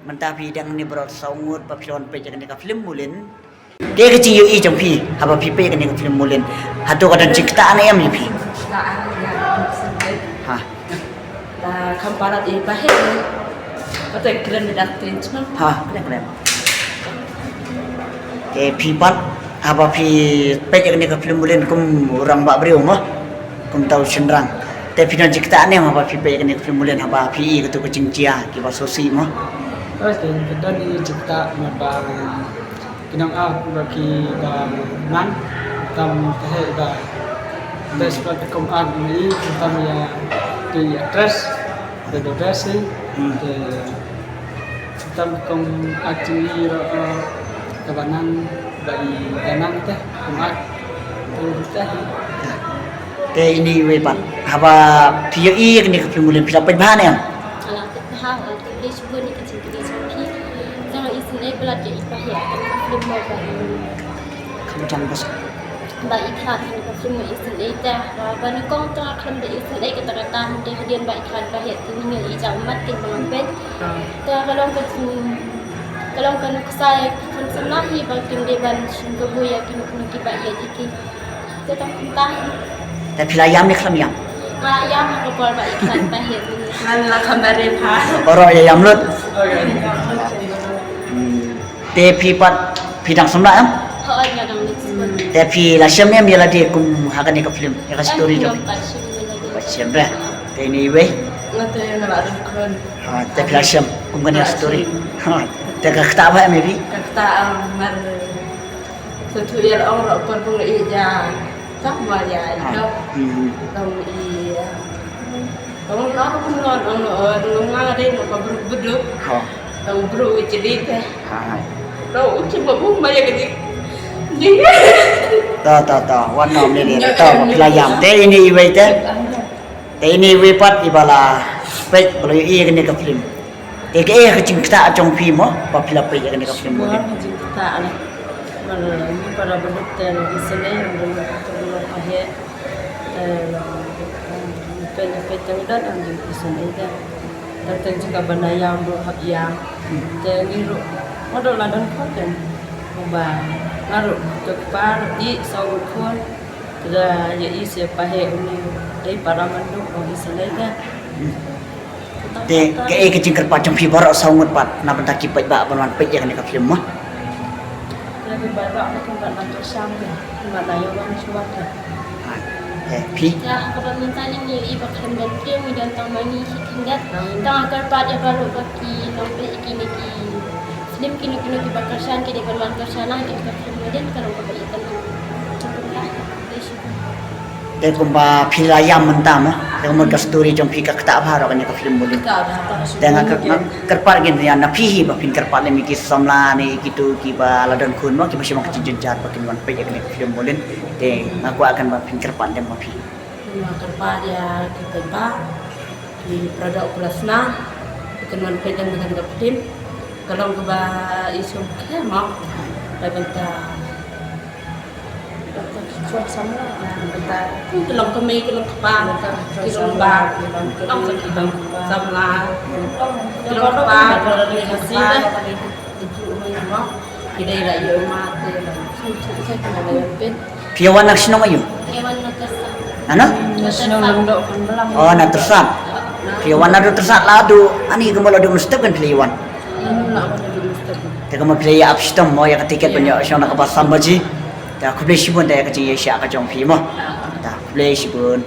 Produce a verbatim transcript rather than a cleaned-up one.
Mynta phi dang ni baroh saw ngut ba phi wan peit ïa kane ka film Mulin. Kaei ka jingïohi jong phi haba phi peit ïa kane ka film Mulin? Hato ka don jingktah ne em ïa phi? Ha. Te phi pat haba phi peit ïa kane ka film Mulin kum u rangbah briew mo, kum uta u shynrang, te phi don jingktah ne em haba phi peit ïa kane ka film Mulin, haba phi i kato ka jingjia kiba sngewsih mo? Oi, te ka don jingktah namar ba ki nong-act ba ki da man, tam te heh ba te sport kum act ni tam ïa te actress da da best. Hmm. Te tam kum acting i ro, eh, ka ba nang ba i da nang te kum act. Te te hi. Te ini wei pat haba phi ïohi ïa kane ka film Mulin phi la peit bha ne em? Nga la peit bha, nga la peit bha, bun ki jingkylli jong phi. Jong i sngewbha la ïohi bha ïa kane ka film mo ba i. Kham jam bas. Ba i khlad ïa kane ka film mo i sngewbha te. Ba, ba nyngkong te nga khlem da i sngewbha kata kata, hynrei hadien ba i khlad bha ïa te nga ïohi jam mat kin ba ngan peit. Te ka long ka jing, ka long ka nuksa ïa ki khun samla hi ba kim dei ban shim kabu ïa kino kino kiba ïeit ïa ki. Te tang kumta hi. Te phi la ïam ne khlem ïam? Nga la ïam ha ka por ba i khlad bha ïa ki. Ngan la kham bha re pha. Baroh ïa ïam lut. Hmm. Te phi pat phi dang samla em? Hooid, nga dang mix pun. Te phi la shem em ïa lade kum ha kane ka film, ïa ka story jong phi? Em, nga pat shem ïa lade. Pat shem re. Te ini iwei? Nga te nga la dang khun. Ha, te phi la shem kum kane ka story. Ha, te ka ktah bha em ïa phi? Ka ktah, ah, mar. Sa tu ïa la ong ro por bung ïa ja. Tak ma ïa i dok. Hmm. Tong i, ah. Tong no ro kum no ong no ong nga dei no ka bruk beduk. Ha. Tong bruk i jeli te. Ha. Tong u chim ba bung ma ïa ka dik. Dik. Ta, ta, ta. Wan no mene. Ta, phi la ïam te ini iwei te. Te ini iwei pat iba la peit ba la ïohi ïa kane ka film. Te kaei ka jingktah jong phi mo ba phi la peit ïa kane ka film mo? Ka jingktah la. Mar ni para beduk te lo isynei, lo to lo pahe. Te lo peit peit te udah ang jingkhuslai te. Te te jingkaba na ïam ruh hap ïam. Te ngi ruh nga dang la don khun te. Ba nga ruh te kpa ruh i saw ruh khun. Te da ïa i se pahe uni dei para manduk ong isynei te. Te kaei ka jingkyrpad jong phi baroh saw ngut pat na bynta ki paidbah ban wan peit ïa kane ka film mo? Te ki paidbah ki wan kyrshan te, ki wan ïa wan shuwa te. Te phi? Ïa, kaba mynta ngi ïohi ba khlem don briew, ngi don tang ma ngi shi khyndiat. Tang kyrpad ïa baroh ba ki nongpeit ïa kine ki film, kino kino kiba kyrshan ki dei ban wan kyrshan lang ïa kane ka film Mulin, ka long kaba ïeit. Te kumba phi la ïam mynta mo, te kumba ka story jong phi ka ktah bha ruh kane ka film Mulin. Te nga kyr-, nga kyrpad keiñ ïa na phi hi ba phin kyrpad lem ïa ki samla ne kito kiba la don khun mo, kiba shim ka jingjynjar ba kin wan peit ïa kane ka film Mulin. Te nga kwah kan ba phin kyrpad lem ma phi. Nga kyrpad ïa ki paidbah, ki para doh para snam, ba kin wan peit lem ïa kane ka film. Ka long kaba i sngewkhia mo. Ba bynta Ki long kmie, ki long kpa, ki long bah, ki long samla, ki long kpa, ki long kpa. Ki dei la ïa ma te. Phi ïa wan na shnong aïu? Nano? Oh, na Tyrsad. Phi ïa wan na Tyrsad la du, ani ka mo la du mynstep kan phi ïa wan. Te ka mo phi ïa ap shitom mo ïa ka tiket ban ïoh shong na ka bus Sambhaji. Te khublei shibun te ïa ka jingïaishah ka jong phi mo. Te khublei shibun.